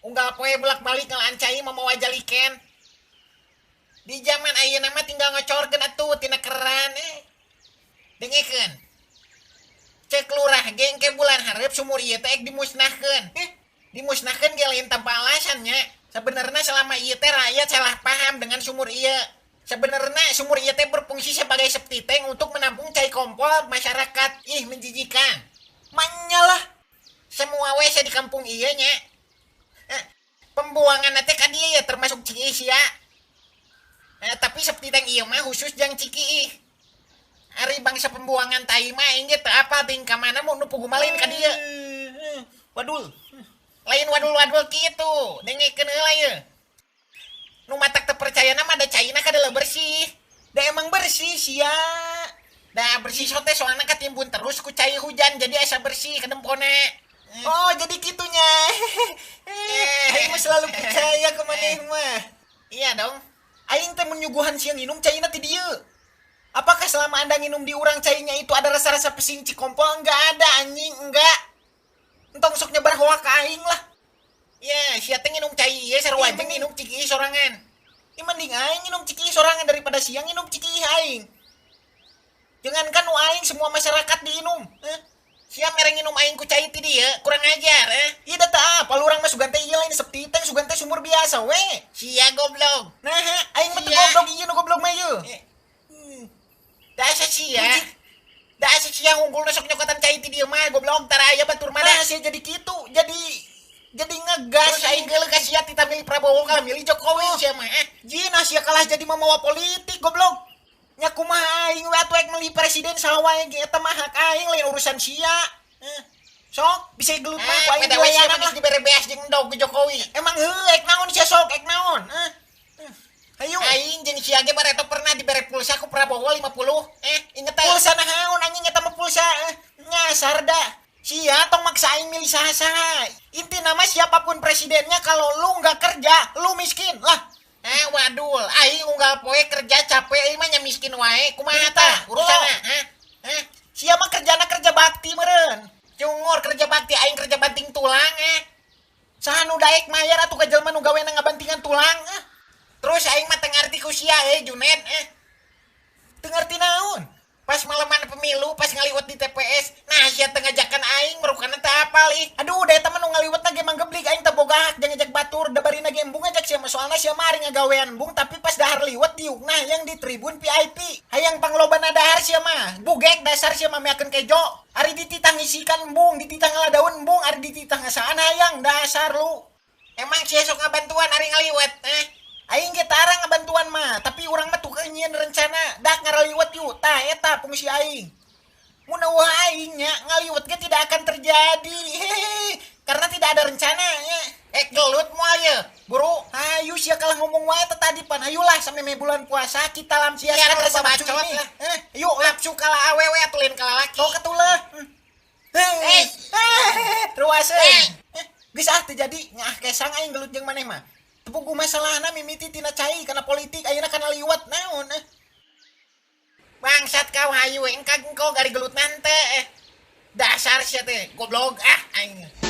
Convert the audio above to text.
Unggal poe bolak-balik ngalaan cai mamawa jaliken. Di zaman ayeuna mah tinggal ngocorkeun atuh tina keran eh. Dengekeun. Cek lurah ge engke bulan hareup sumur ieu teh ek dimusnahkeun. Eh, dimusnahkeun ge lain tanpa alasan nya. Sebenarnya selama ieu teh rakyat salah paham dengan sumur ieu. Sebenarnya sumur ieu teh berfungsi sebagai septic tank untuk menampung cai kompol masyarakat. Ih, menjijikan. Manya lah. Semua WC di kampung ieu nya. Eh, pembuangan teh ka dieu ya termasuk Cikiih ya. Eh, tapi septic tank ieu mah khusus jang Cikiih. Ari bangsa pembuangan tai mah aing ge teu apal ting ka mana mun nu puguh mah lain ka dieu. Wadul. Lain wadul-wadul kitu, dengekeun heula ye. Nu matak teu percayana mah da caina kadeuleum bersih. Da emang bersih sia. Da bersih sote soalna katimbun terus ku cai hujan jadi asa bersih kadempona. Oh, jadi kitunya. Aing mah selalu percaya ke maneh mah. Iya dong. Aing teh mun nyuguhan sia nginum caina ti dieu. Apakah selama Anda nginum di urang cainya itu ada rasa-rasa pesing cikompol? Enggak ada anjing, enggak. Entong sok nyebar hoak ka aing lah. Ya, sia teh nginum cai ieu sarua Ih, jeung nginum Cikiih sorangan. Ih, mending aing nginum Cikiih sorangan daripada sia nginum Cikiih aing. Jangankan nu aing, semua masyarakat diinum. Eh? Sia mere nginum aing ku cai ti dieu, kurang ajar eh. Ih, da tah apal urang mah sugan teh ieu lain septic tank, sugan teh sumur biasa we. Sia goblok. Nah, aing mah teu Sia. goblok, ieu nu goblok mah ieu. Eh. Da asa sia. Da asa sia unggulna sok nyokotan cai ti dieu mah goblok tara aya batur mah da. Nah, sia jadi kitu, jadi ngegas. Terus aing geuleuh ka sia tita milih Prabowo kalah milih Jokowi sia mah eh. Jin sia kalah jadi mamawa politik goblok. Nya kumaha aing we atuh ek milih presiden saha wae ge eta mah hak aing lain urusan sia. Eh. Sok bisa gelut mah ku Ah, aing peda we sia dilayanan mah lah. geus dibere beas jeung endog ku Jokowi. Emang heuh ek naon sia sok ek naon? Eh. Hayu. Aing jeung sia ge bareto pernah dibere pulsa ku Prabowo 50. Eh, inget teh. Pulsa naon anjing eta mah pulsa nyasar da. Sia tong maksa aing milih saha-saha. Inti nama siapapun presidennya kalau lu nggak kerja, lu miskin lah. Eh, wadul, aing unggal poe kerja capek aing mah nya miskin wae. Kumaha tah urusanna? Hah? Hah? Sia mah kerjana kerja bakti meureun. Cungur kerja bakti aing kerja banting tulang eh. Saha nu daek mayar atuh ka jelema nu gawena ngabantingan tulang eh. Terus aing mah teu ngarti ku sia Junet eh. Teu ngarti naon? Pas malaman pemilu, pas ngaliwet di TPS, nah sia teu ngajakan aing merukana teu apal ih. Aduh, da eta mah nu ngaliwetna ge manggeblig aing teu boga hak jeung ngajak batur, da barina ge embung ngajak sia mah soalna sia mah ari ngagawean embung tapi pas dahar liwet diukna hayang di tribun VIP. Hayang panglobana dahar sia mah. Bugek dasar sia mah meakeun kejo. Ari dititah ngisikan embung, dititah ngaladaun embung, ari dititah ngasaan hayang dasar lu. Emang sia sok ngabantuan ari ngaliwet eh? Aing ge tara ngabantuan mah, tapi urang mah tukang nyieun rencana, dak ngaraliwet yuk, tah eta fungsi aing. Mun eueuh aing nya ngaliwet ge tidak akan terjadi. Hehehe, karena tidak ada rencananya. Eh gelut moal ye. Buru, hayu sia kalah ngomong wae teh tadi pan hayulah sampe meh bulan puasa kita lampiaskan Siaran rasa bacot nafsu ini. lah. Eh, yuk lah. Nafsu kalah awewe atuh lain kalah laki. Sok atuh lah. Eh. Eh, ruaseun. Eh. Eh, geus ah teu jadi ngah kesang aing gelut jeung maneh mah. Teu puguh masalahna mimiti tina cai kana politik ayeuna kana liwat naon eh. Bangsat kau hayu engkau engkau gari gelut nante eh. Dasar sia teh goblok ah aing.